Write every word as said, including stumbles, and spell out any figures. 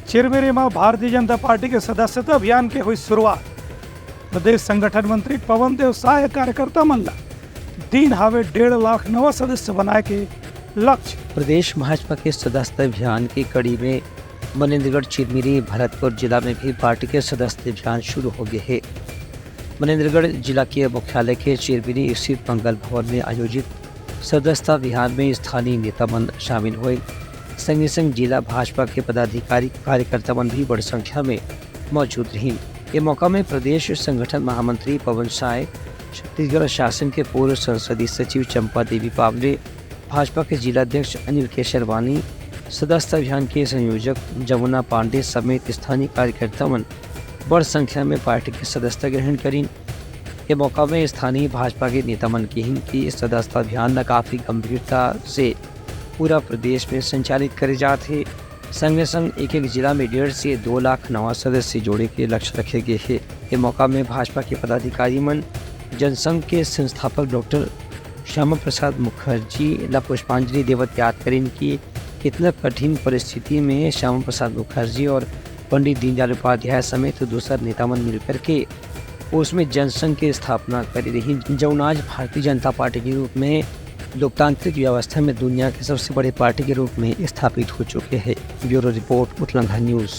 चिरमिरी म भारतीय जनता पार्टी के सदस्यता अभियान के हुई शुरुआत। प्रदेश संगठन मंत्री पवन देव साय ह कार्यकर्ता मन ला दीन हावे डेढ़ लाख नवा सदस्य बनाए के लक्ष्य। प्रदेश भाजपा के सदस्यता अभियान के कड़ी में मनेंद्रगढ़, चिरमिरी, भरतपुर जिला में भी पार्टी के सदस्यता अभियान शुरू हो गए हे। मनेंद्रगढ़ जिला के मुख्यालय के चिरमिरी स्थित मंगल भवन में आयोजित सदस्यता अभियान में स्थानीय नेता मन शामिल हुए। संगे संग जिला भाजपा के पदाधिकारी, कार्यकर्ता मन भी बड़ संख्या में मौजूद रहिन। ये मौका में प्रदेश संगठन महामंत्री पवन साय, छत्तीसगढ़ शासन के पूर्व संसदीय सचिव चंपा देवी पावले, भाजपा के जिला अध्यक्ष अनिल केशरवानी, सदस्यता अभियान के संयोजक जमुना पांडे समेत स्थानीय कार्यकर्ता मन बड़ संख्या में पार्टी के सदस्यता ग्रहण करिन। ये मौका में स्थानीय भाजपा के नेता मन किहिन कि सदस्यता अभियान ल काफी गंभीरता से पूरा प्रदेश में संचालित करे जात हे। संगे संग एक एक जिला में डेढ़ से दो लाख नवा सदस्य जोड़े के लक्ष्य रखे गए हे। ये मौका में भाजपा के पदाधिकारी मन जनसंघ के संस्थापक डॉक्टर श्यामा प्रसाद मुखर्जी ला पुष्पांजलि देवत याद करिन कि कितना कठिन परिस्थिति में श्यामा प्रसाद मुखर्जी और पंडित दीनदयाल उपाध्याय समेत दूसर नेता मन मिलकर के उसमें जनसंघ के स्थापना करे रही, जौन आज भारतीय जनता पार्टी के रूप में लोकतांत्रिक व्यवस्था में दुनिया के सबसे बड़े पार्टी के रूप में स्थापित हो चुके हैं। Bureau report, Utlangha news.